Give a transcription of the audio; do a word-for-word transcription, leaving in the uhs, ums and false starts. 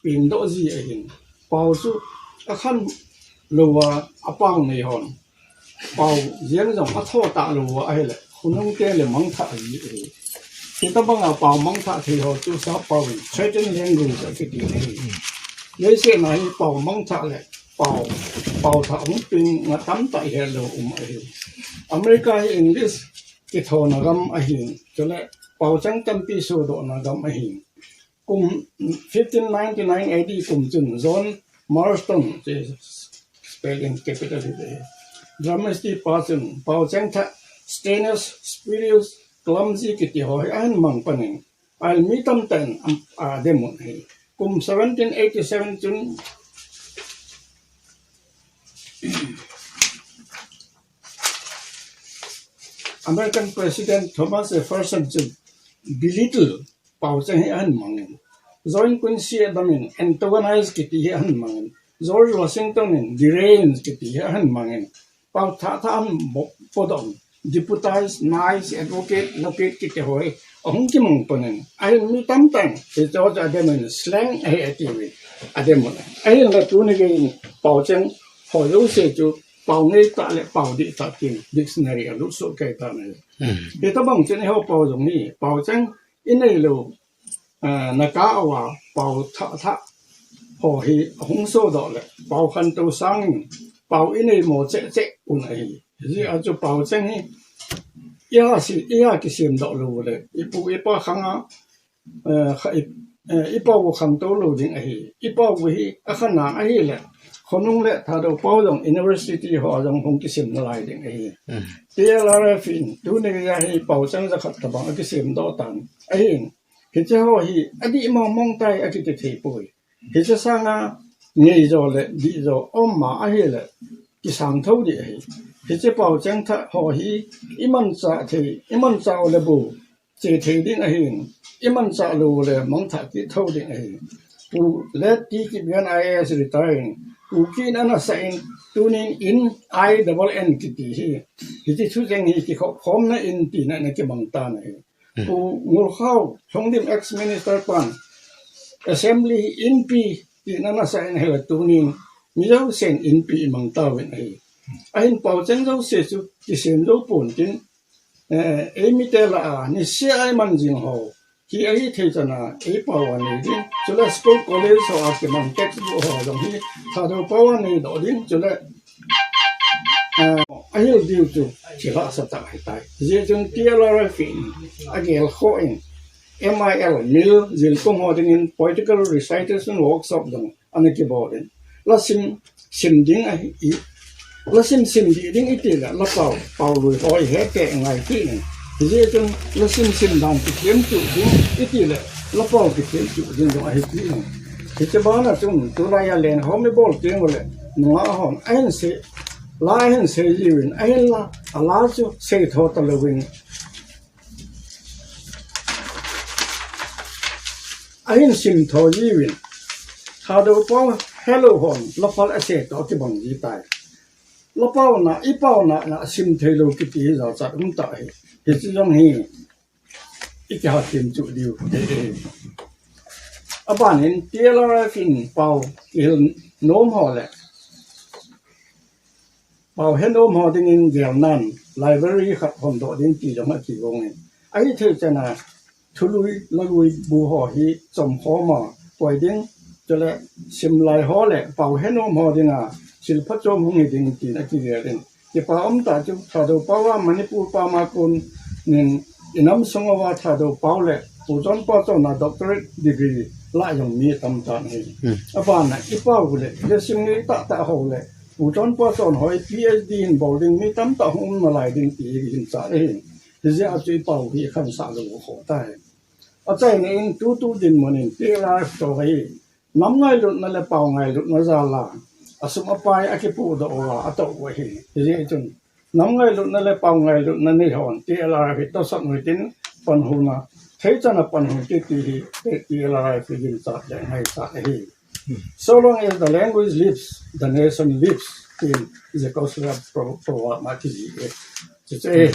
pengdoh ji ahin. Pau chu akhan louva apau nei hon pau jeng jong atho talou va ahile, khonung te le mangthah ji ahi. Hitabanga pau mangthah thei ho chu sappao in threatened language akiti ahi. Leiset a hi pau mangthah le pau, pau thah hung peng nga tamtah ihet lou um ahi. America hi English kithona gam ahin, chule pau cheng tampi sodohna gam ahin. Kum fifteen ninety-nine A D kum chun John Marston, spelling capital hi te, Dramatists pa chun pau cheng thah stainless, spurious, clumsy kiti ho hi ahin mang panin, ahile mi tamtah in adem un ahi. Kum seventeen eighty-seven chun American President Thomas Jefferson chun belittle, pau cheng hi ahin mangin. John Quincy Adams in antagonize kiti hi ahin mangin. George Washington in deranged kiti hi ahin mangin. Pau thah thah ahin podoh, deputize, nice, advocate, locate kiti ho hi ahung kimang panin, ahin mi tamtah in hiche ho chu adem in slang ahi atiuvin adem un. Ahinla tuni geiyin pau cheng ho jouse chu pau ngeitah le pau dihtah tin dictionary a lut soh kei tan ahi. Hitabang chun eiho pau jong hi pau cheng inei lou, nakah uva pau thah thah ho hi ahung sodoh le pau khantou sangin pau inei mo cheh cheh un ahi. Hijeh a chu pau cheng hi iha kisemdoh lou le ipu ipa khanga ipau u khangtou lou ding ahi. Ipau u hi akhanang ahile khonung le Thadou pau jong university ho a jong hung kisem nalai ding ahi. T L R F in tuni geiya hi pau cheng jakhat tobang akisemdoh tan ahin. Hiche ho hi adih mong mong tai akiti thei poi. Hiche sanga ngeijo le dihjo aum ma ahile kisang thou ding ahi. Hiche pau cheng thah ho hi imanchah thei, imanchah u le bou che thei ding ahin, imanchah lou le mangthah kit thou ding ahi. Pu Late T Kipgen I A S retire in, Kuki in ana sah in, tunin in I double N kiti hi, hiche thucheng hi kikhopkhomna in tina ana kimang tan ahi. Pu Ngulkhao, Lhungdim ex-minister pan, assembly hi inpi tina ana sah in ahile tunin mi jousen inpi imang tauvin ahi. Ahin pau cheng jouse chu kisem jou pon tin, eimite lah a nisea iman jing ho hi ahithei chana eipao a nei ding, chule school college ho a kimang textbook ho jong hi Thadou pao a neidoh ding, chule ahil diu chu thilhahsa tah ahitai. Hijeh chun T L R F in agelkhoh in M I L, mil jilkung ho dingin poetical recitation workshop jong ana kibol in, la sim sim ding ahi, la sim sim dih ding iti le la pao, pao lui ho ihet kei ngai ti in. Hijeh chun la sim sim dan kithem chuh ding iti le la pao kithem chuh ding jong ahi ti in. Hiche bana chun tulai a lenkhom ibol teng ule nungah hon ahin sei, la ahin sei jiuvin, ahinla ala chu seitho talouvin ahin simtho jiuvin, Thadou pao helou hon laphal asei toh kibang jitai. La paona, ipaona na simtheilou kiti hi jachat umtah ahi. Hiche jong hi ikihat them chuh diu ahi. Abanin T L R F in pao kihil nom ho le pao henom ho dingin gelnan library khat hondoh ding ti jong akigong in, ahithei chana thului lalui bu ho hi chomkhom a koi ding, chule simlai ho le pao henom ho dinga thilpha chom hung hi ding tin akigel in, kipa umtah chu Thadou pao a Manipur pao a kon in inam sung uva Thadou pao le Pu Chonpachon a doctorate degree lah jong mi tamtah ahi. Abana ipao le lesim ngeitah tah ho le Pu Chonpachon ho hi P H D hin bol ding mi tamtah hung um nalai ding ti hi ginchat ahi. Hijeh a chu ipao hi khansah lou khoh tai. Achaina in tutu dinmun in T L R F toh hi nam ngailutna le pao ngailutna jal a asum apai akipohdoh uva atoh u ahi. Hijeh chun nam ngailutna le pao ngailutna nei hon T L R F hi tosot u hitin panhuna, theichana panhu kiti hi T L R F hi ginchat le ngaichat ahi. So long as the language lives, the nation lives, tin Czechoslovak pro-, proverb a kijih e. Chuche